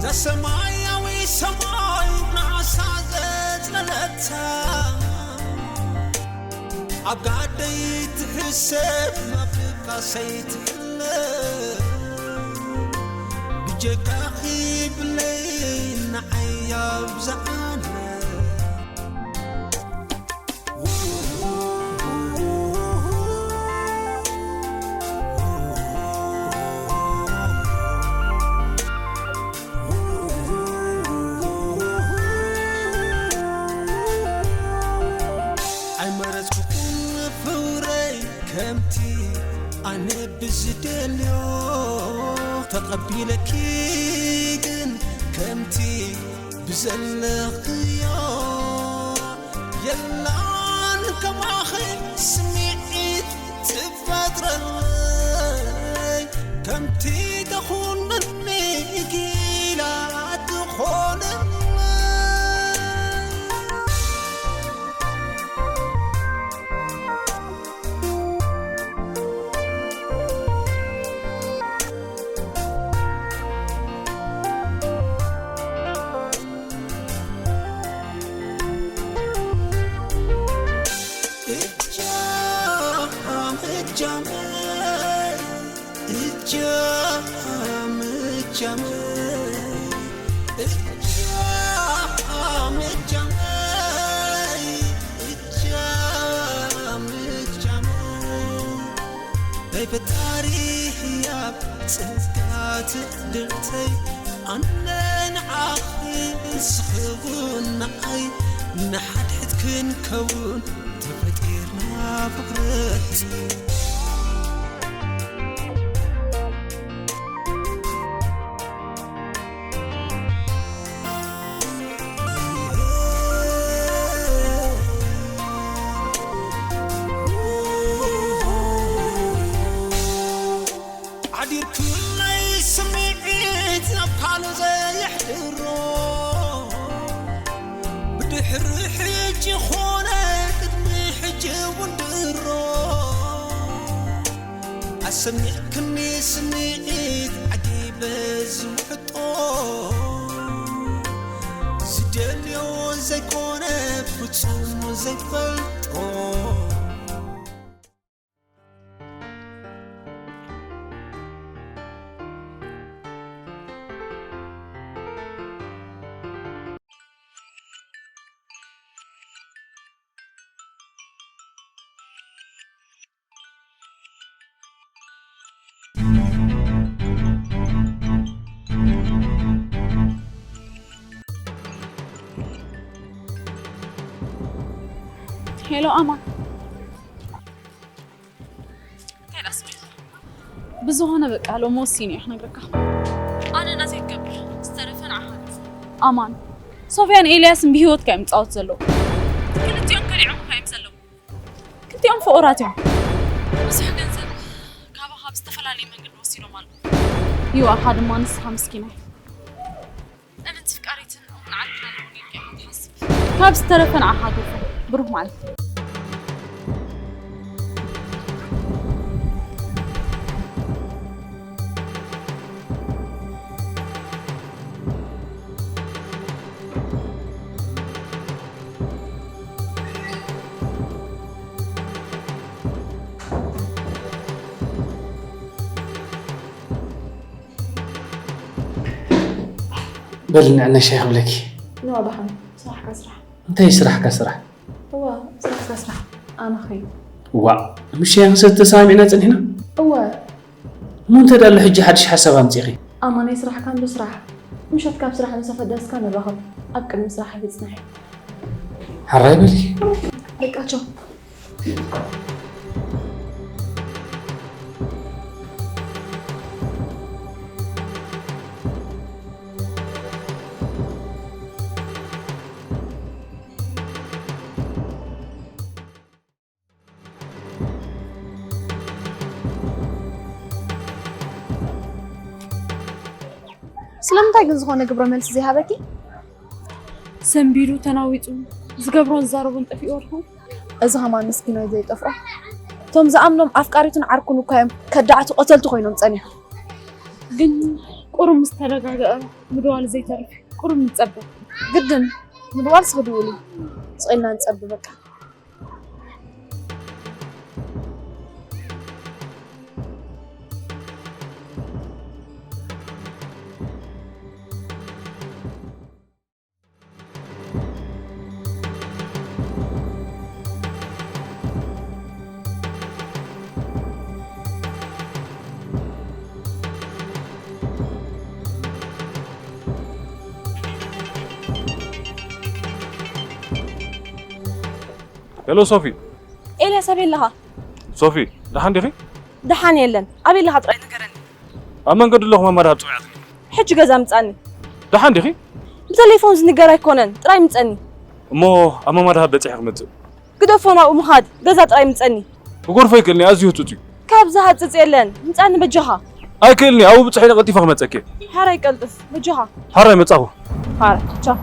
እዛ ሰማያዊ ሰማይ ናሳ ዘጽለለታ፣ ኣብ ጋደይ ትሕሰብ፣ ኣብ ድቃሰይ ትሕለ። ብጀካኺ ብለይ ንዓይ ኣብዝሓለ። ኣይመረጽኩን ፍቕረይ ከምቲ ኣነ ብዝደልዮ፣ ተቐቢለኪ ግን ከምቲ ብዘለኽዮ። የላን ከማኺ ስምዒት ትፈጥረለይ፣ ከምቲ ተኹነኒ ጊላ ትኾነለይ። እጃም እጃመይ፣ እጃም እጃመይ፣ እጃም እጃመይ፣ እጃም እጃመይ። ናይ ፈጣሪ ህያብ ጸጋ ትዕድልተይ፣ ኣነ ንዓኺ ንስኺ እውን ንዓይ፣ ንሓድሕድ ክንከውን ተፈጢርና ፍቕረይ። ሓዲርኩለይ ስምዒት ናብ ካልእ ዘየሕድሮ፣ ብድሕሪ ሕጂ ኾነ ቅድሚ ሕጂ እውን ድሮ፣ ኣሰሚዕክኒ ስምዒት ዓጊበ ዝውሕጦ፣ ዝደልዮ ዘይኮነ ፍጹም ዘይፈልጦ። ሄሎ ኣማን። እንታይ ደኣ ስሚዒት? ብዝኾነ በቃ ሎሚ ወሲነ እየ ክነግረካ። ኣነ ናተይ ክገብር፣ ዝተረፈ ንዓኻ ግበር። ኣማን፣ ሶፍያን ኤልያስን ብህይወትካ እዮም ዝጻወቱ ዘለዉ። ክልቲኦም ከሊዖምካ እዮም ዘለዉ። ክልቲኦም ፍቑራት እዮም። ብዙሕ ገንዘብ ካባኻ ብዝተፈላለየ መንገዲ ወሲዶም ኣለዉ። ይዋእኻ ድማ ንስኻ ምስኪናይ። እምንቲ ፍቃሪትን እውን ዓድና ኣለውን ኢልካ ኢኻ ትሓስብ። ካብ ዝተረፈ ንዓኻ ግርፎ። ብሩህ መዓልቲ። በል ንዕነ ሻሂ ክብለኪ። ኖ፣ ደሓን። ስራሕካ ስራሕ። እንታይ ስራሕካ ስራሕ? እዋ፣ ስራሕካ ስራሕ። ኣነ ኸይድ። እዋ፣ ምስ ሻሂ ክንሰቲ ተሰማሚዕና ጸኒሕና? እወ። እሞ እንታይ ደኣ ኣሎ ሕጂ ሓድሽ ሓሳብ ኣምጺእኺ? ኣማነይ፣ ስራሕካ እንዶ ስራሕ። ምሸት ካብ ስራሕ ምስ ኣፈደስካ ንራኸብ። ኣብ ቅድሚ ስራሕ ኣይትጽንሒ። ሕራይ በሊ። በቃ ቻው። ስለምንታይ ግን ዝኾነ ግብረ መልሲ ዘይሃበኪ? ሰንቢዱ፣ ተናዊጹ፣ ዝገብሮን ዝዛረቦን ጠፊኡ ወርሑ። እዚ ኸማን ምስኪኖይ ዘይጠፍኦ። እቶም ዝኣምኖም ኣፍቃሪቱን ዓርኩን እኳ እዮም ከዳዕቱ ቀተልቲ ኮይኖም ጸኒሖም። ግን ቁሩብ ምስ ተረጋግአ ምድዋል ዘይተርፍ እዩ። ቁሩብ ንጸበ። ግድን ምድዋል ስኽድውሉ ስቕ ኢልና ንጸበ በቃ። ሄሎ ሶፊ። ኤልያስ ኣበይ ኣለኻ? ሶፊ ደሓን ዲኺ? ደሓን የለን። ኣበይ ኣለኻ ጥራይ ንገረኒ። ኣብ መንገዲ ኣለኹ ማማ ደሃብ ጸዊዓትኒ። ሕጂ ገዛ ምጻኒ። ደሓን ዲኺ? ብተሌፎን ዝንገር ኣይኮነን፣ ጥራይ ምጸኒ። እሞ ኣብ ማማ ደሃብ በጺሐ ክመጽእ። ግደፎ ናብኡ ምኻድ፣ ገዛ ጥራይ ምጸኒ። ክጎርፎ ኣይክእልን'የ፣ ኣዝዩ ህጹጽ እዩ። ካብዚ ሃጽጽ የለን፣ ምጻኒ በጃኻ። ኣይክእልን'የ፣ ኣብኡ ብጽሐ ኢለ ቀልጢፈ ክመጸኪ። ሓራይ ቀልጥፍ፣ በጃኻ። ሓራይ መጻኹ። ሓራይ፣ ቻው።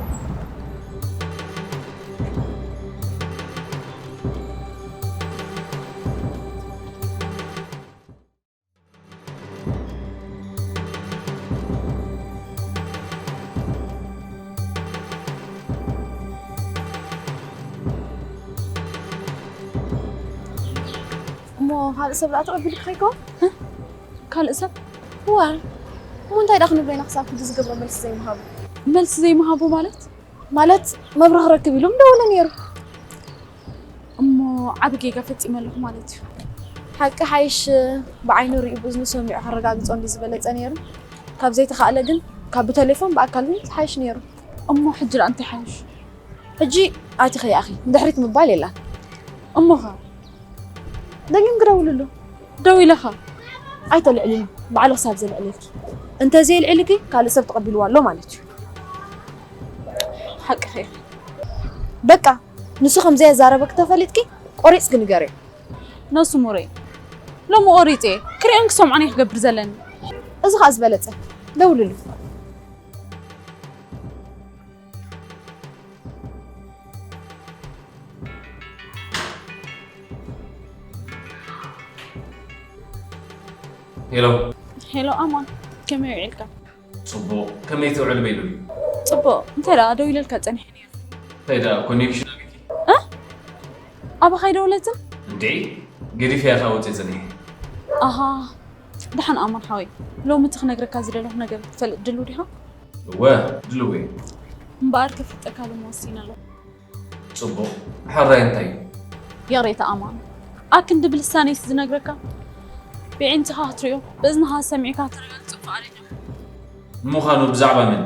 እሞ ካልእ ሰብ ደኣ ተቐቢልኪ ከይኮን? ካልእ ሰብ? እወ። እሞ እንታይ ደኣ ክንብሎ ኢና ክሳብ ሕጂ ዝገብሮ መልሲ ዘይምሃቡ? መልሲ ዘይምሃቡ ማለት? ማለት መብርሂ ክረክብ ኢሉ ምደወለ ነይሩ። እሞ ዓቢ ጌጋ ፈጺመ ኣለኹ ማለት እዩ። ሓቂ ሓይሽ ብዓይኑ ሪኡ ብእዝኑ ሰሚዑ ከረጋግጾ እንዲ ዝበለጸ ነይሩ። ካብ ዘይተኻእለ ግን ካብ ብተሌፎን ብኣካል ግን ዝሓይሽ ነይሩ። እሞ ሕጂ ደኣ እንታይ ሓይሽ? ሕጂ ኣቲ ከይኣኺ ንድሕሪት ምባል የላን። እሞኸ? ደጊም ክደውልሉ። ደዊለኻ? ኣይተልዕልሉ፣ ባዕሉ ክሳብ ዘልዕለልኪ። እንተዘየልዕልኪ ካልእ ሰብ ተቐቢልዋ ኣሎ ማለት እዩ። ሓቅኺ ኢኺ። በቃ ንሱ ከም ዘየዛረበኪ ተፈሊጥኪ ቆሪፅኪ ንገርዮ። ነሱ ሙረይ ሎሚ ቆሪፀ እየ ክሪኦን ክሰምዖን እየ ክገብር ዘለኒ። እዚ ከዓ ዝበለፀ። ደውልሉ። ሄሎ። ሄሎ ኣማን፣ ከመይ ውዒልካ? ጽቡቕ፣ ከመይ ትውዕል በይሉኒ? ጽቡቕ፣ እንታይ ደኣ ደው ኢለልካ ጸኒሐ ነይረ። እንታይ ደኣ ኮኔክሽን ኣቢኪ? እ? ኣባኻ ኣይደወለትን? እንዴ፣ ገዲፈያ ካብ ወጽየ ጸኒሐ። ኣሃ፣ ደሓን ኣማን ሓወይ፣ ሎሚ እቲ ክነግረካ ዝደለኹ ነገር ክትፈልጥ ድሉው ዲኻ? እወ፣ ድሉው እየ። እምበኣር ከፍልጠካ ሎሚ ወሲነ ኣለኹ። ጽቡቕ። ሕራይ እንታይ እዩ? ይቕሬታ ኣማን፣ ኣክንዲ ብልሳነይስ ዝነግረካ ብዒንትኻ ክትሪኦ ብእዝንኻ ሰሚዕካ ክትሪኦ ዝጽቡቕ ኣረኛ። ንምዃኑ ብዛዕባ መን?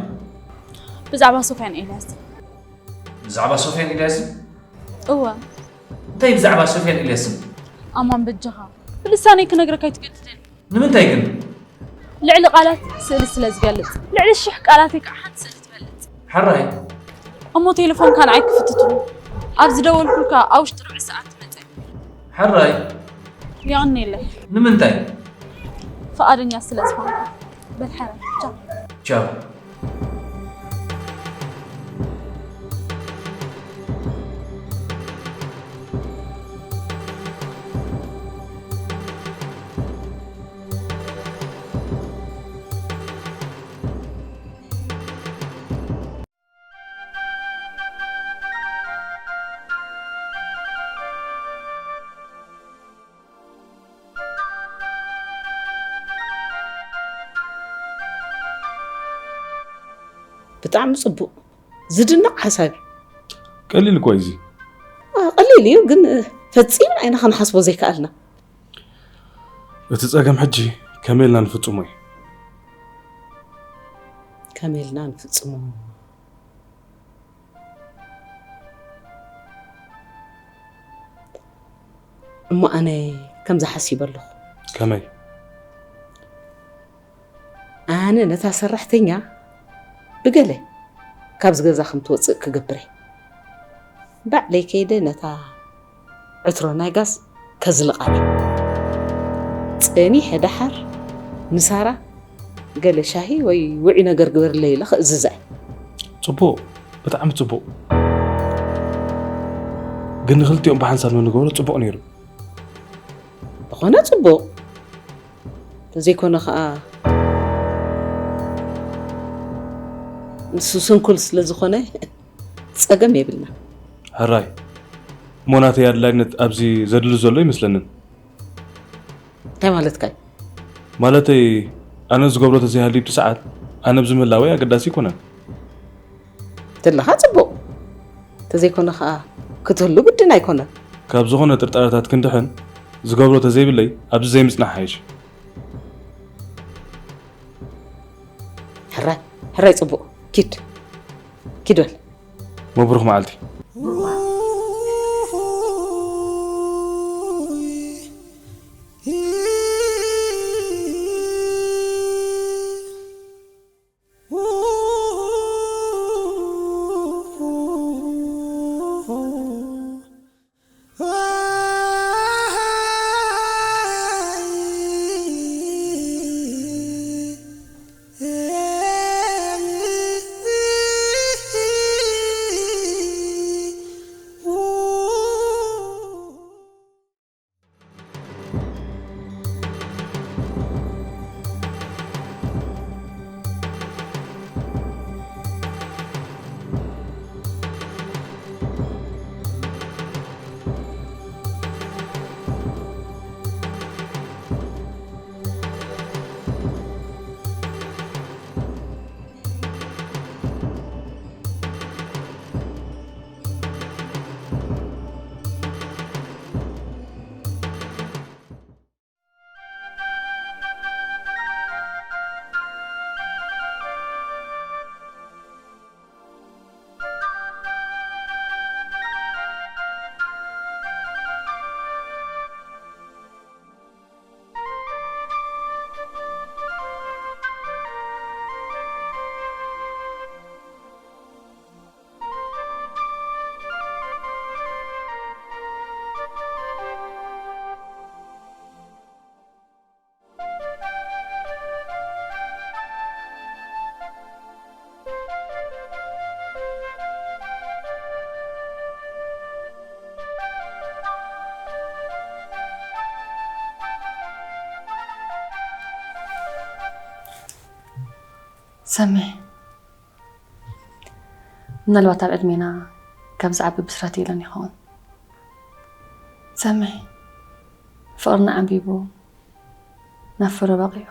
ብዛዕባ ሶፍያን ኤልያስ። ብዛዕባ ሶፍያን ኤልያስን? እወ። እንታይ ብዛዕባ ሶፍያን ኤልያስን? ኣማን በጃኻ ብልሳነይ ክነግረካ ኣይትገድደኒ። ንምንታይ ግን? ልዕሊ ቃላት ስእሊ ስለ ዝገልጽ፣ ልዕሊ ሽሕ ቃላተይ ከዓ ሓንቲ ስእሊ ትበልጽ። ሕራይ። እሞ ቴሌፎንካ ንዓይ ክፍትትሉ ኣብ ዝደወልኩልካ ኣብ ውሽጢ ርብዒ ሰዓት ትመጸኒ። ሕራይ። የቐንየለይ። ንምንታይ? ፍቓደኛ ስለ ዝኾንካ። በል ሕራይ። ቻው። ቻው። ብጣዕሚ ጽቡቕ ዝድነቕ ሓሳብ እዩ። ቀሊል እኳ እዩ እዚ። ቀሊል እዩ ግን ፈጺምና ኢና ክንሓስቦ ዘይከኣልና። እቲ ጸገም ሕጂ ከመይ ኢልና ንፍጽሞ እዩ? ከመይ ኢልና ንፍጽሞ? እሞ ኣነ ከምዚ ሓሲበ ኣለኹ። ከመይ? ኣነ ነታ ሰራሕተኛ ብገለ ካብዚ ገዛ ከም ትወፅእ ክገብር እየ። ባዕለይ ከይደ ነታ ዕትሮ ናይ ጋዝ ከዝልቓ እየ። ፀኒሐ ደሓር ንሳራ ገለ ሻሂ ወይ ውዑይ ነገር ግበርለይ ኢለ ክእዝዛ እየ። ፅቡቕ፣ ብጣዕሚ ፅቡቕ። ግን ንክልቲኦም ብሓንሳብ ንግበሮ ፅቡቕ ነይሩ። ዝኾነ ፅቡቕ። ተዘይኮነ ከዓ ንሱ ስንኩል ስለ ዝኾነ ጸገም የብልና። ሕራይ እሞ ናተይ ኣድላይነት ኣብዚ ዘድሊ ዘሎ ይመስለንን። እንታይ ማለትካ እዩ? ማለተይ ኣነ ዝገብሮ ተዘይሃልዩ ብቲ ሰዓት ኣነ ኣብዚ ምህላወይ ኣገዳሲ ኣይኮነን። ተለኻ ጽቡቕ፣ ተዘይኮነ ኸኣ ክትህሉ ግድን ኣይኮነን። ካብ ዝኾነ ጥርጣረታት ክንድሕን ዝገብሮ ተዘይብለይ ኣብዚ ዘይምጽናሕ ሓይሽ። ሕራይ ሕራይ ጽቡቕ፣ ኪድ ኪድ በል። መብሩኽ መዓልቲ። ሰሜ፣ ምናልባት ኣብ ዕድሜና ካብ ዝዓቢ ብስራት የለን ይኸውን። ሰሜ፣ ፍቕርና ዓንቢቡ ናብ ፍረ በቒዑ።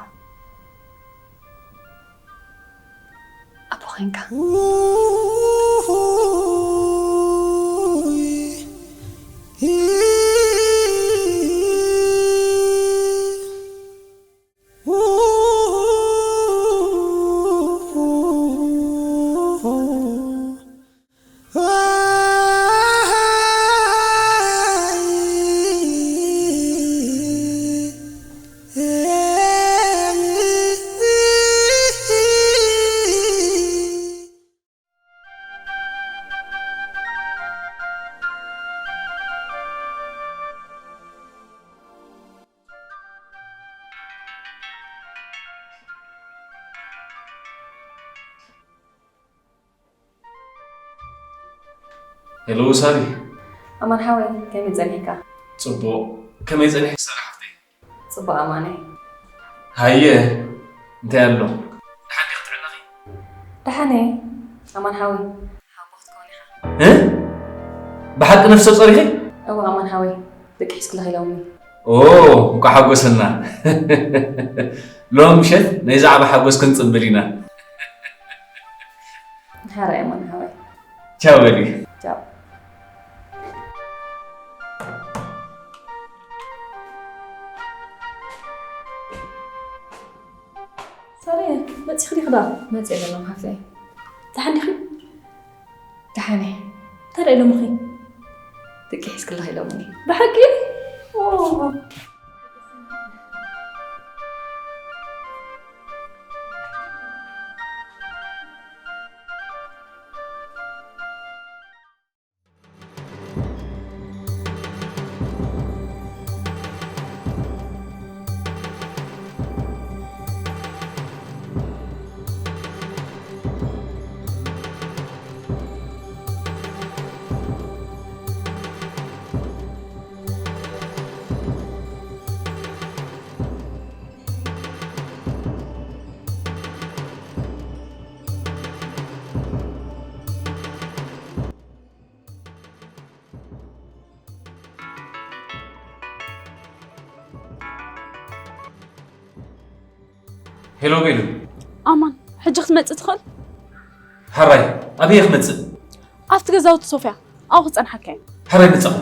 ኣቦ ኾይንካ። ሄሎ ሳሪ። ኣማን ሓወይ፣ ከመይ ጸኒሕካ? ጽቡቕ። ከመይ ጸኒሕኪ ሳራ ሓፍተይ? ጽቡቕ ኣማነይ። ሃየ፣ እንታይ ኣሎ? ደሓን ዲኺ ጥዕናኺ? ደሓን እየ ኣማን ሓወይ። ሓቦ ክትከውን ኢኻ። እ? ብሓቂ ነፍሰ ጾር ኢኺ? እወ ኣማን ሓወይ፣ ደቂ ሒዝክለኺ ኢሎምኒ። ኦ፣ እንኳዕ ሓጎሰና። ሎም ምሸት ናይ ዛዕባ ሓጎስ ክንጽንብል ኢና። ሓራይ ኣማን ሓወይ። ቻው በሊ። ቻው። ሳሪ፣ መጺኺ ዲኺ ዳ? መጺ ኣለኹ ሓፍተይ። ደሓን ዲኺ? ደሓን እየ። እንታይ ደኣ ኢሎምኺ? ደቂ ሒዝክለኺ ኢሎምኒ። ብሓቂ? ኦ። ሄሎ ቤሉ። ኣማን፣ ሕጂ ክትመጽእ ትኽእል? ሕራይ፣ ኣበይ ክመጽእ? ኣብቲ ገዛውቲ ሶፍያ ኣብኡ ክጸንሓካ እየ። ሕራይ መጻኹ።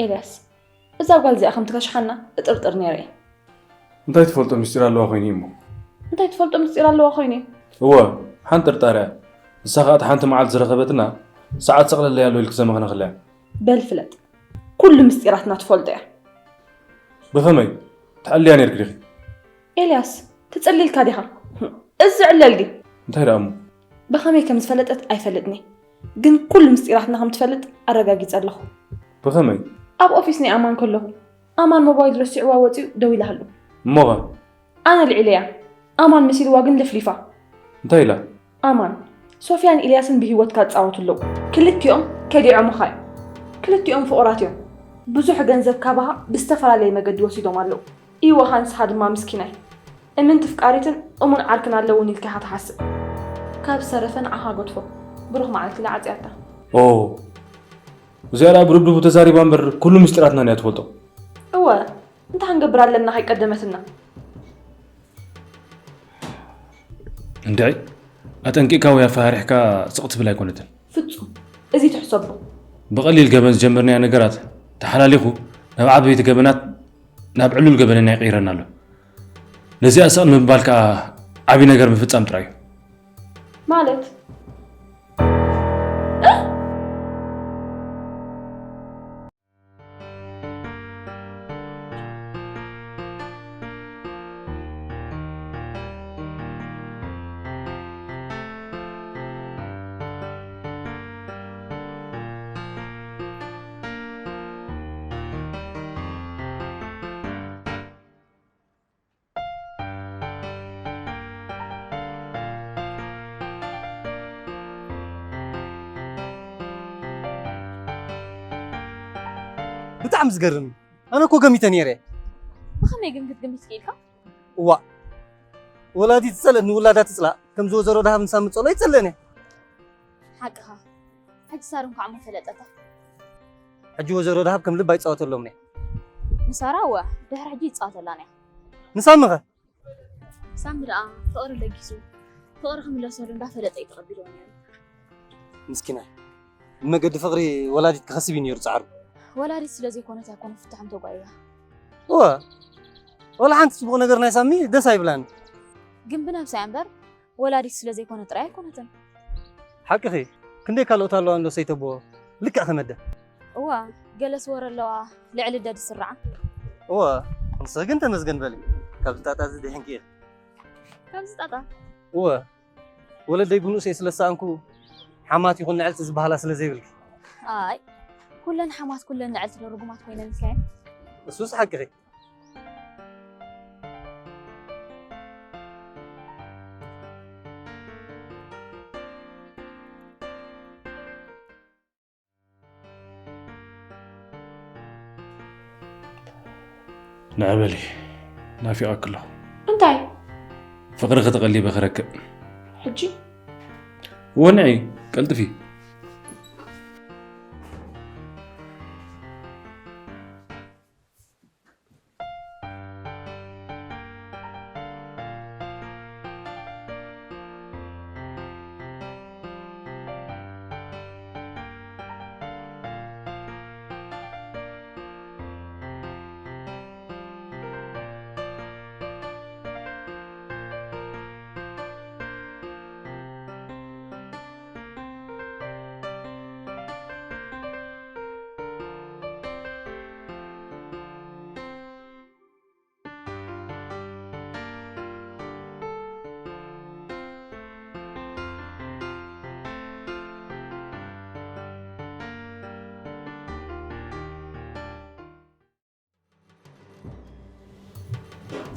ኤልያስ፣ እዛ ጓል እዚኣ ከም ትከሽሓና እጥርጥር ነይረ እየ። እንታይ ትፈልጦ ምስጢር ኣለዋ ኮይኑ እሞ? እንታይ ትፈልጦ ምስጢር ኣለዋ ኮይኑ እዩ? እወ፣ ሓንቲ ጥርጣረ እያ። ንሳ ከኣ እቲ ሓንቲ መዓልቲ ዝረኸበትና ሰዓት ሰቕለለይ ኣሎ ኢልክ ዘመኽነኽለያ። በል ፍለጥ፣ ኩሉ ምስጢራትና ትፈልጦ እያ። ብኸመይ? ትዕልያ ነይርክ ዲኺ? ኤልያስ፣ ትጽልልካ ዲኻ? እዚ ዕለል ድዩ? እንታይ ደኣ እሞ? ብኸመይ ከም ዝፈለጠት ኣይፈልጥኒ፣ ግን ኩሉ ምስጢራትና ከም ትፈልጥ ኣረጋጊጸ ኣለኹ። ብኸመይ? ኣብ ኦፊስ ናይ ኣማን ከለኹ ኣማን ሞባይል ረሲዕዋ ወጺኡ ደዊላሉ። እሞኸ? ኣነ ልዒለያ፣ ኣማን መሲልዋ ግን ለፍሊፋ። እንታይ ኢላ? ኣማን፣ ሶፍያን ኢልያስን ብህይወትካ ዝጻወቱ ኣለዉ። ክልቲኦም ከዲዖምኻ እዮም። ክልቲኦም ፍቑራት እዮም። ብዙሕ ገንዘብ ካባኻ ብዝተፈላለየ መገዲ ወሲዶም ኣለዉ። ኢወኻ ንስኻ ድማ ምስኪናይ። እምንቲ ፍቃሪትን እሙን ዓርክን ኣለውን ኢልካ ኢኻ ትሓስብ። ካብ ዝተረፈ ንዓኻ ገድፎ። ብሩኽ መዓልቲ ኢላ ዓጽያታ። ኦ፣ እዚኣ ደኣ ብርብርቡ ተዛሪባ እምበር ኩሉ ምስጢራትና እያ ትፈልጦ። እወ፣ እንታይ ክንገብር ኣለና ከይቀደመትና። እንድዒ፣ ኣጠንቂቕካ ወይ ኣፈራሪሕካ ስቕ ትብል ኣይኮነትን። ፍጹም፣ እዚ ትሕሰቦ። ብቐሊል ገበን ዝጀመርናዮ ነገራት ተሓላሊኹ ናብ ዓበይቲ ገበናት፣ ናብ ዕሉል ገበን ኢና ይቕይረና ኣሎ። ነዚኣ ስቕ ንምባል ከኣ ዓቢ ነገር ምፍጻም ጥራይ እዩ። ማለት? ብጣዕሚ ዝገርም እዩ። ኣነ እኮ ገሚተ ነይረ። ብኸመይ ግን ክትግምት ክኢልካ? እዋ፣ ወላዲት ትጸልእ ንውላዳ ትጽላእ። ከምዚ ወዘሮ ደሃብ ንሳሚ ጸሎ ይጸልእን እያ። ሓቅኻ። ሕጂ ሳሮን ከዓ ሞ ፈለጠታ። ሕጂ ወዘሮ ደሃብ ከም ልባ ይጻወተሎም እያ። ንሳራ እወ፣ ድሕሪ ሕጂ ይጻወተላን እያ። ንሳሚ ኸ? ሳሚ ደኣ ፍቕሪ ለጊሱ፣ ፍቕሪ ክምለሰሉ እንዳፈለጠ እዩ ተቐቢልዎ ነይሩ። ምስኪናይ። ብመገዲ ፍቕሪ ወላዲት ክኸስብ እዩ ነይሩ ጻዕሩ። ወላዲት ስለ ዘይኮነት ኣይኮነ ፍታሕም ተጓይያ። እወ፣ ወላ ሓንቲ ጽቡቕ ነገር ናይ ሳሚ ደስ ኣይብላን። ግን ብነብሳ እያ እምበር ወላዲት ስለ ዘይኮነ ጥራይ ኣይኮነትን። ሓቅኺ፣ ክንደይ ካልኦት ኣለዋ እንዶ ሰይተቦ፣ ልክዕ ከመደ። እዋ፣ ገለስ ወረ ኣለዋ ልዕሊ ደድ ስራዓ። እወ፣ ንስኺ ግን ተመስገን በሊ፣ ካብዚ ጣጣ እዚ ድሒንኪ ኢኺ። ከምዚ ጣጣ? እወ፣ ወለደይ ብንኡሰይ ስለ ዝሰኣንኩ ሓማት ይኹን ንዕልቲ ዝበሃላ ስለ ዘይብልኪ። ኣይ፣ ኩለን ሓማት ኩለን ንዕልቲ ዶ ርጉማት ኮይነን ኢልካየን? እሱስ ሓቅኺ። ንዕበሊ ናፊቐኪ ኣለኹ። እንታይ? ፍቕሪ ከተቐሊበ ክረክብ። ሕጂ? ወንዒ ቀልጥፊ።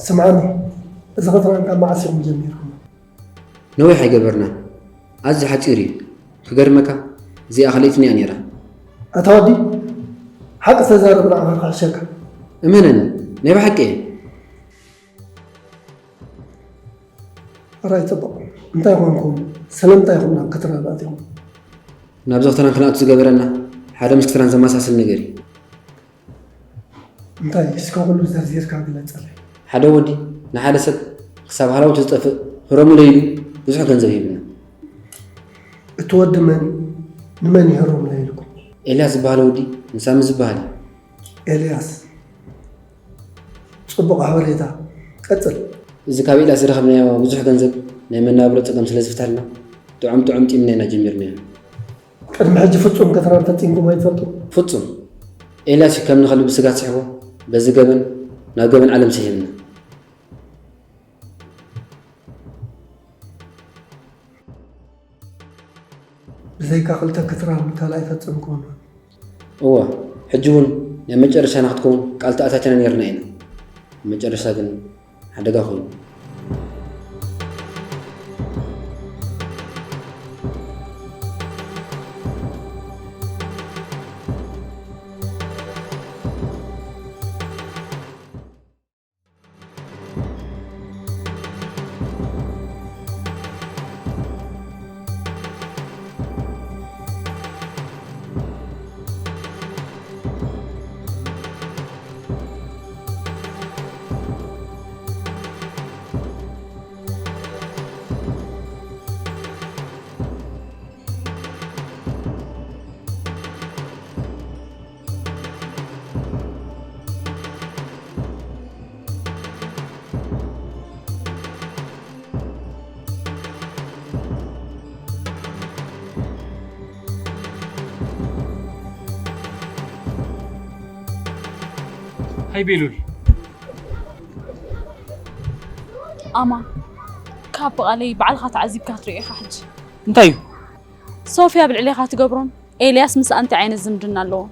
ስምዓኒ፣ እዚ ክትራን ካብ መዓስ ኢኹም ጀሚርኩም? ነዊሕ ኣይገበርናን። ኣዝዩ ሓጺር እዩ። ክገርመካ፣ እዚኣ ካልኣይትን እያ ነይራ። ኣታ ወዲ፣ ሓቂ ተዛረብ፣ ንዓኻ ክሕሸካ። እመነኒ፣ ናይ ብሓቂ እየ። ሕራይ፣ ጽቡቕ። እንታይ ኮንኩም? ስለምንታይ ኢኹም ናብ ክትራን ኣቲኹም? ናብዚ ክትራን ክንኣቱ ዝገበረና ሓደ ምስ ክትራን ዘመሳስል ነገር እዩ። እንታይ? እስከ ኩሉ ዘርዚርካ ግለጸለይ። ሓደ ወዲ ንሓደ ሰብ ክሳብ ሃለዋቱ ዝጠፍእ ህረሙለይ ኢሉ ብዙሕ ገንዘብ ሂብና። እቲ ወዲ መን እዩ? ንመን እዩ ህረሙለይ ኢልኩም? ኤልያስ ዝበሃል ወዲ ንሳሚ ዝበሃል እዩ። ኤልያስ፣ ጽቡቕ ሓበሬታ። ቀጽል። እዚ ካብ ኤልያስ ዝረኸብናዮ ብዙሕ ገንዘብ ናይ መነባብሮ ጸገም ስለ ዝፍታልና፣ ጥዑም ጥዑም ጢምና ኢና ጀሚርናዮ። ቅድሚ ሕጂ ፍጹም ክትራን ፈጺምኩም ኣይትፈልጡ? ፍጹም። ኤልያስ እዩ ከም ንኸልቢ ስጋ ስሒቦ፣ በዚ ገበን ናብ ገበን ዓለም ስሒብና። ብዘይካ ክልተ ክትራን ካልእ ኣይፈጸምኩን። እወ፣ ሕጂ እውን ናይ መጨረሻና ክትከውን ቃል ተኣታቲና ነይርና ኢና። መጨረሻ ግን ሓደጋ ኮይኑ። ሃይ ቤሉል። ኣማን፣ ካብ ብቓለይ ባዕልኻ ተዓዚብካ ክትሪኦ ኢኻ ሕጂ። እንታይ እዩ? ሶፍያ ኣብ ልዕሌኻ ትገብሮን ኤልያስ ምስኣ እንታይ ዓይነት ዝምድና ኣለዎ?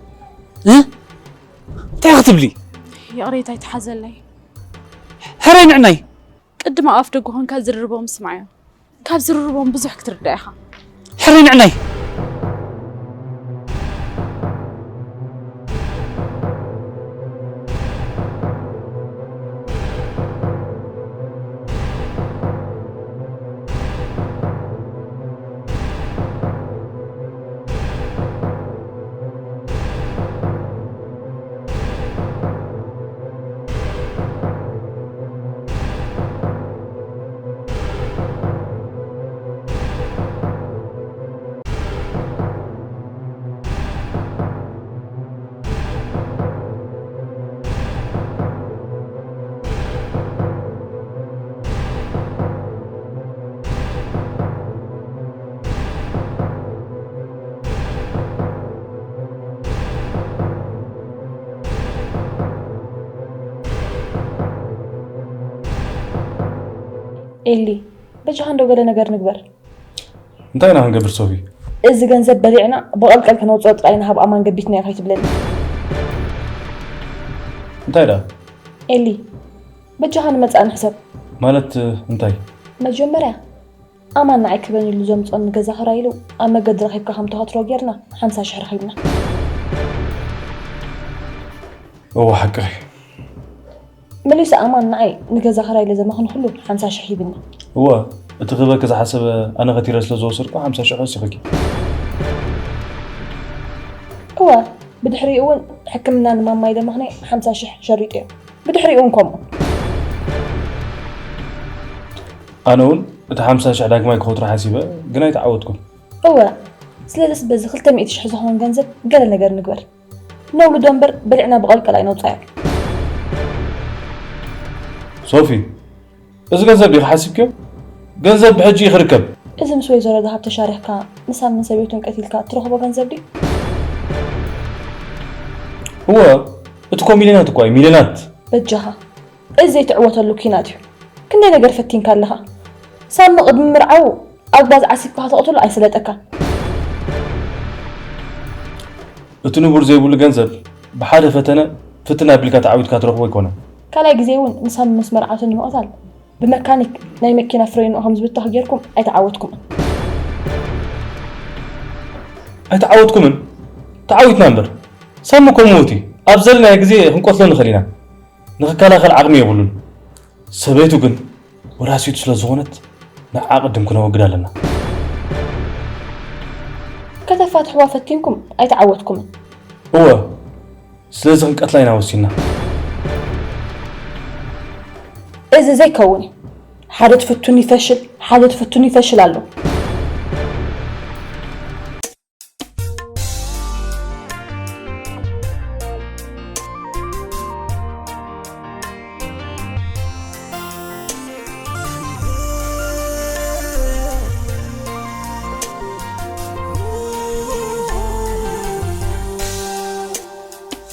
እ? እንታይ ክትብሊ? ይቕሬታ ይትሓዘለይ። ሕራይ ንዕናይ። ቅድም ኣብ ኣፍ ደገ ኮንካ ዝርርቦም ስማዕዮ። ካብ ዝርርቦም ብዙሕ ክትርዳእ ኢኻ። ሕራይ ንዕናይ። ኤሊ፣ በጃኻ እንደው ገለ ነገር ንግበር። እንታይ ኢና ክንገብር ሶፊ? እዚ ገንዘብ በሊዕና ብቐልቀል ከነውፅኦ ጥራይ ኢና፣ ሃብ ኣማን ገቢትናዮ ከይትብለኒ። እንታይ ደኣ? ኤሊ፣ በጃኻ ንመጻኢ ንሕሰብ። ማለት እንታይ? መጀመርያ ኣማን ንዓይ ክበን ኢሉ ዘምጽኦኒ ገዛ ክራይ ኢሉ ኣብ መገዲ ረኺብካ ከም ተኸትሮ ጌርና ሓምሳ ሽሕ ረኺብና። እወ ሓቅኺ። መሊሱ ኣማን ንዓይ ንገዛ ክራይ ኢለ ዘመኽንኹሉ ሓምሳ ሽሕ ሂብኒ። እወ፣ እቲ ክህበኪ ዝሓሰበ ኣነ ከቲረ ስለ ዝወሰድኩ ሓምሳ ሽሕ ወሲኹኪ። እወ፣ ብድሕሪኡ እውን ሕክምና ንማማይ ዘመኽነይ ሓምሳ ሽሕ ሸሪጠዮ። ብድሕሪኡ እውን ከምኡ። ኣነ እውን እቲ ሓምሳ ሽሕ ዳግማይ ክኸትሮ ሓሲበ፣ ግን ኣይተዓወትኩን። እወ፣ ስለዚስ በዚ ክልተ ሚእቲ ሽሕ ዝኸውን ገንዘብ ገለ ነገር ንግበር። ነውልዶ እምበር በሊዕና ብቐልቀል ኣይነውጻዮ። ሶፊ፣ እዚ ገንዘብ ዲኺ ሓሲብክዮ? ገንዘብ ብሕጂ እዩ ክርከብ። እዚ ምስ ወይዘሮ ደሃብ ተሻሪኽካ ንሳምን ሰበይቱን ቀቲልካ እትረኽቦ ገንዘብ ድዩ? እወ፣ እቲ እኮ ሚልዮናት እኮ እዩ፣ ሚልዮናት። በጃኻ፣ እዚ ዘይትዕወተሉ ኲናት እዩ። ክንደይ ነገር ፈቲንካ ኣለኻ። ሳሚ ቅድሚ ምርዓዉ ኣብ ጓዝ ዓሲብካ ከተቕትሎ ኣይሰለጠካን። እቲ ንቡር ዘይብሉ ገንዘብ ብሓደ ፈተነ ፍትን ኣቢልካ ተዓዊትካ ትረኽቦ ኣይኮነን። ካልኣይ ግዜ እውን ንሳሚ ምስ መርዓቱ ንምቕታል ብመካኒክ ናይ መኪና ፍሬንኡ ከም ዝብተኽ ጌርኩም ኣይተዓወትኩምን። ኣይተዓወትኩምን? ተዓዊትና እምበር። ሳሚ እኮ ምዉት እዩ። ኣብ ዘለናዮ ግዜ ክንቀትሎ ንኽእል ኢና። ንኽከላኸል ዓቕሚ የብሉን። ሰበይቱ ግን ወራሲቱ ስለ ዝኾነት ንዓ ቅድም ክነወግዳ ኣለና። ከተፋትሕዋ ፈቲንኩም ኣይተዓወትኩምን። እወ፣ ስለዚ ክንቀትላ ኢና ወሲንና። እዚ ዘይከውን እዩ። ሓደ ትፍቱን ይፈሽል፣ ሓደ ትፍቱን ይፈሽል ኣሎ።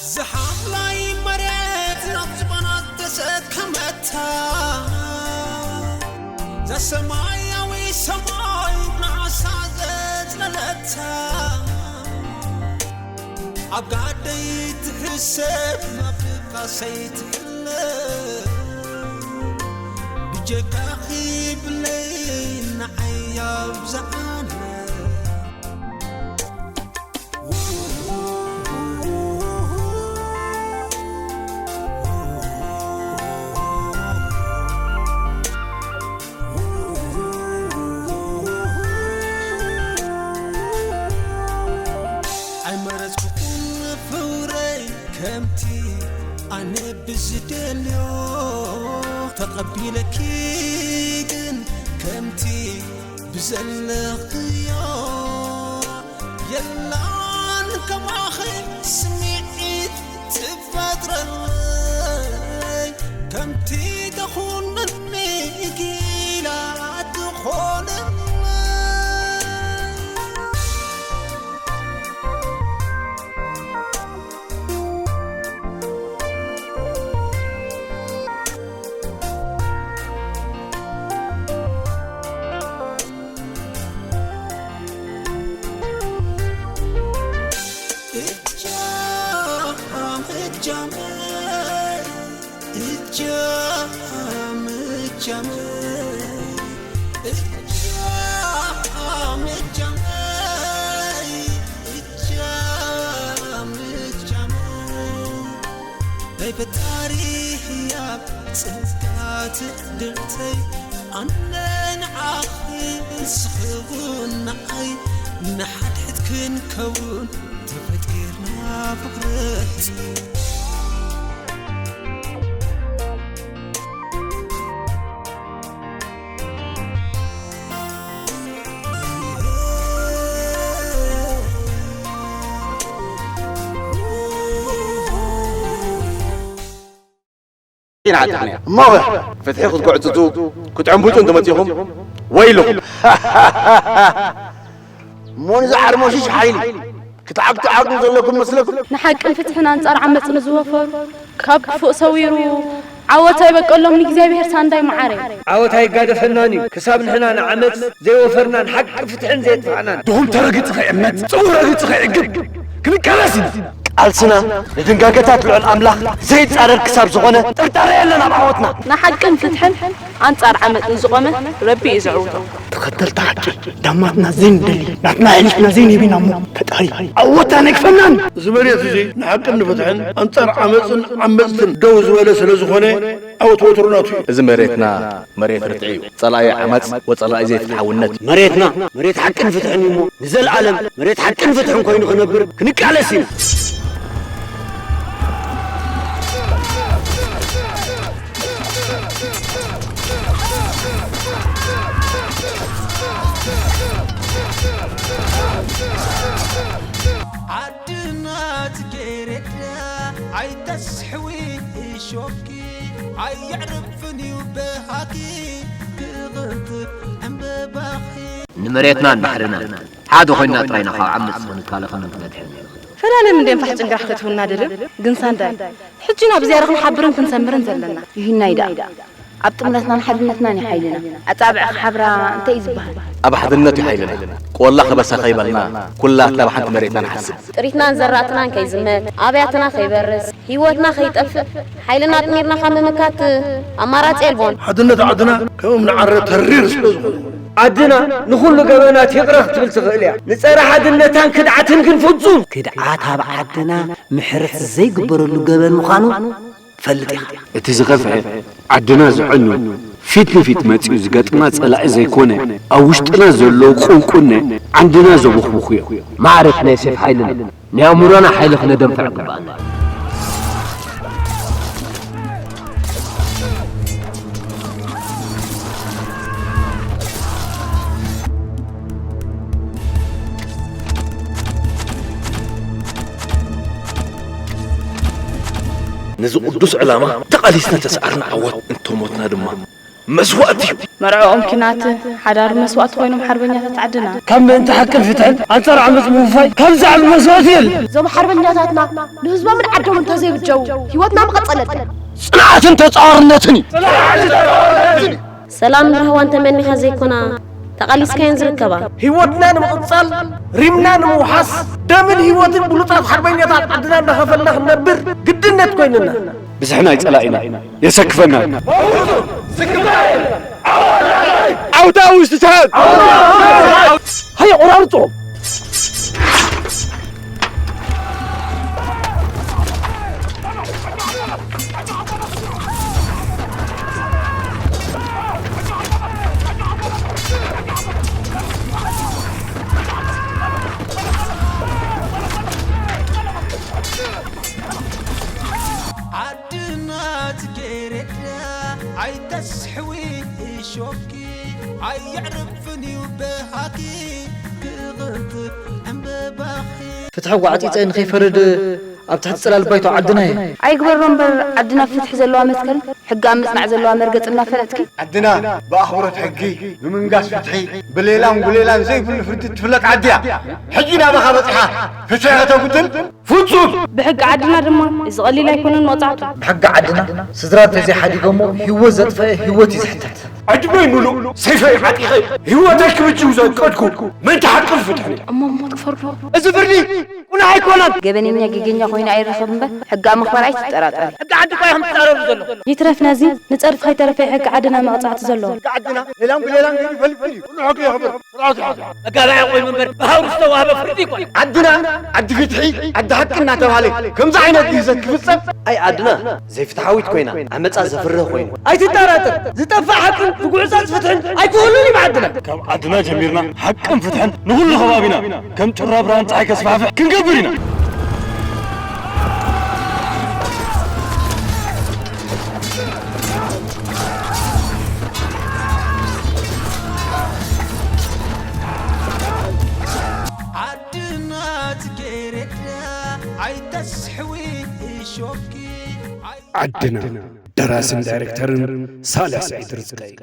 ዝሓምላይ መሬት ናብ ዝባና ዝተሰከመታ፣ ዘሰማያዊ ሰማይ ንዓሳ ዘጽለለታ፣ ኣብ ጋደይ ትሕሰብ፣ ኣብ ድቃሰይ ትሕለብ፣ ብጀካኺ ብለይ ንዓይ ኣብዝሓለ። ኣይመረጽኩኹን ፍቕረይ ከምቲ ኣነ ብዝደልዮ፣ ተቐቢለኪ ግን ከምቲ ብዘለኽዮ። የላን ከማኺ ስምዒት ትፈጥረለይ፣ ከምቲ ተኹነኒ ጊላ ትኾነለይ። ናይ ፈጣሪ ህያብ ጸጋ ትዕድልተይ፣ ኣነ ንዓኺ ንስኺ እውን ንዓይ፣ ንሓድሕድ ክንከውን ተፈጢርና ፍቕረይ። ኢና ዓጢቕናዮ። እሞ ፍትሒ ክትጉዕጽጹ ክትዕንቡጡ እንተመጺኹም ወይልኹም። እሞ ንዚ ዓርሞሽሽ ሓይሊ ክትዓግቱ ዓቕሚ ዘለኩም መስለኩም? ንሓቅን ፍትሕን ኣንጻር ዓመጽ ንዝወፈሩ፣ ካብ ክፉእ ሰዊሩ ዓወት ኣይበቀሎም ንእግዚኣብሔር ሳንዳይ መዓረይ። ዓወት ኣይጋደፈናን እዩ ክሳብ ንሕና ንዓመጽ ዘይወፈርናን ሓቂ ፍትሕን ዘየጥፋእናን። ድኹም ተረጊጹ ከይዕመጽ፣ ጽቡቕ ረጊጹ ከይዕግብ ክንቃለስ ኢና። ቃልስና ንድንጋገታት ልዑል ኣምላኽ ዘይጻረር ክሳብ ዝኾነ ጥርጣረ የለን ኣብ ዓወትና። ንሓቅን ፍትሕን ኣንጻር ዓመጽ ንዝቖመ ረቢ እዩ ዘዕውቶ። ተኸተልቲ ሓቂ ዳማትና ዘይንደሊ ናትና ኣሕሊፍና ዘይንህብ ኢና እሞ ፈጣሪ ዓወትና ኣይግፈናን። እዚ መሬት እዚ ንሓቅን ንፍትሕን ኣንጻር ዓመጽን ዓመጽትን ደው ዝበለ ስለ ዝኾነ ዓወት ወትሩ ናቱ እዩ። እዚ መሬትና መሬት ርትዒ እዩ። ጸላኢ ዓመጽ ወጸላኢ ዘይፍትሓውነት እዩ። መሬትና መሬት ሓቅን ፍትሕን እዩ እሞ ንዘለኣለም መሬት ሓቅን ፍትሕን ኮይኑ ክነብር ክንቃለስ ኢና። ዓድና ጽጌረዳ ኣይተስሕዊ እሾኽኪ ኣየዕርፍን እዩ በሃኪ ክቕንጥብ ዕምበባኺ። ንመሬትናን ባሕርናን ሓደ ኮይንና ጥራይ ኢና ካብ ዓመጽ ክንከላኸልን ክንድሕንን ንኽእል። ፈላለም እንድዮም ፋሕ ጭንጋሕ ከእትውና ደልዮም፣ ግን ሳንዳይ ሕጂ ኢና ብዝያዳ ክንሓብርን ክንሰምርን ዘለና። ይህናይ ደኣ ኣብ ጥምረትናን ሓድነትናን እዩ ሓይልና። ኣጻብዕ ክሓብራ እንታይ እዩ ዝበሃል? ኣብ ሓድነት እዩ ሓይልና። ቆላ ከበሳ ከይበልና፣ ኩላትና ብሓንቲ መሬትና ንሓስብ። ጥሪትናን ዘራእትናን ከይዝመት፣ ኣብያትና ከይበርስ፣ ህይወትና ከይጠፍእ፣ ሓይልና ኣጥሚርና ካብ ምምካት ኣማራጺ የልቦን። ሓድነት ዓድና ከም እምኒ ዓረ ተሪር ስለ ዝኾነ፣ ዓድና ንኹሉ ገበናት ይቕረ ክትብል ትኽእል እያ። ንጸረ ሓድነታን ክድዓትን ግን ፍጹም ክድዓት ኣብ ዓድና ምሕረት ዘይግበረሉ ገበን ምዃኑ ትፈልጥ ኢኻ። እቲ ዝኸፍአ፣ ዓድና ዘዕኑ፣ ፊት ንፊት መጺኡ ዝገጥማ ጸላኢ ዘይኮነ፣ ኣብ ውሽጥና ዘለዉ ቁንቁነ ዓንድና ዘቦኽብኹ እዮም። ማዕረት ናይ ሴፍ ሓይልና፣ ናይ ኣእምሮና ሓይሊ ክነደንፍዕ ግባኣና። ነዚ ቅዱስ ዕላማ ተቓሊስና ተሰዓርና ዓወት፣ እንተሞትና ድማ መስዋእቲ እዩ። መርዕኦም ኲናት፣ ሓዳር መስዋእቲ ኮይኖም ሓርበኛታት ዓድና። ካብ ምእንቲ ሓቅን ፍትሕን ኣንጻር ዓመጽ ምውፋይ ካብ ዝዓቢ መስዋእቲ የለን። እዞም ሓርበኛታትና ንህዝቦምን ዓዶምን እንተዘይብጀው ህይወትና ምቐጸለትን። ጽንዓትን ተጻዋርነትን እዩ። ሰላምን ራህዋን ተመኒኻ ዘይኮና ተቓሊስካየን ዝርከባ። ህይወትና ንምቕጻል፣ ሪምና ንምውሓስ፣ ደምን ህይወትን ብሉጻት ሓርበኛታት ዓድና እናኸፈልና ክንነብር ግድነት ኮይንና። ብዝሕና ይጸላኢና የሰክፈና። ዓውታ ውሽጥታት ሃየ ቆራርጾ። ዓድና ጽጌረዳ ኣይተስሕዊ እሾኪ፣ ኣየዕርፍን እዩ በሃኪ ክቕንጥብ ዕምበባኺ። ፍትሒ ጓዕጺጸ ንኸይፈርድ ኣብ ትሕቲ ጽላል ባይቶ ዓድና እየ። ኣይግበሮ እምበር ዓድና ፍትሒ ዘለዋ መትከል፣ ሕጊ ኣብ ምጽናዕ ዘለዋ መርገጽ እናፈለጥኪ። ዓድና ብኣኽብሮት ሕጊ፣ ብምንጋስ ፍትሒ፣ ብሌላን ጉሌላን ዘይብሉ ፍርዲ ትፍለጥ ዓዲ እያ። ሕጂ ናባኻ በጺሓ ፍትሒ ከተጉድል ፍጹም። ብሕጊ ዓድና ድማ እዚ ቀሊል ኣይኮነን መቕጻዕቱ። ብሕጊ ዓድና ስድራ እንተዘይሓዲጎሞ ህይወት ዘጥፈአ ህይወት እዩ ዝሕተት። ዕድመይ ምሉእ ሰይፈይ ዓጢቐ ህይወተይ ክብጅው ዘቀድኩ ምእንቲ ሓቅን ፍትሕን እየ። እሞ ሞት ክፈርዶ? እዚ ፍርዲ ቁኑዕ ኣይኮነን። ገበነኛ ጌገኛ ኮይኑ ኣይረኸብ እምበር ሕጊ ኣብ ምኽባር ኣይትጠራጠሪ። ሕጊ ዓዲ እኳ ኢኹም ትጻረሩ ዘለኹም። ይትረፍ ነዚ ንጸድፊ ከይተረፈ ሕጊ ዓድና መቕጻዕቲ ዘለዎ። ሕጊ ዓድና ሌላን ጉሌላን ገይሩ ይፈልጥ እዩ። ኩሉ ሕጊ የኽብር። ስርዓት ይሓዝ። መጋባእያ ኮይኑ እምበር ብሃውሪ ዝተዋህበ ፍርዲ ይኮን። ዓድና ዓዲ ፍትሒ፣ ዓዲ ሓቂ እናተባህለ ከምዚ ዓይነት ግህሰት ክፍጸም። ኣይ ዓድና ዘይፍትሓዊት ኮይና ዓመጻ ዘፍርህ ኮይኑ። ኣይትጠራጠር፣ ዝጠፍእ ሓቅን ዝጉዕጸጽ ፍትሕን ኣይክህሉን እዩ ዓድና። ካብ ዓድና ጀሚርና ሓቅን ፍትሕን ንኹሉ ከባቢና ከም ጩራ ብርሃን ጸሓይ ከስፋሕፍሕ ክንገብር ኢና። ዓድና ጽጌረዳ ኣይተስሕዊ እሾኪ ኣይ- ዓድና። ደራስን ዳይሬክተርን ሳልሕ ስዒድ ርዝቀይ።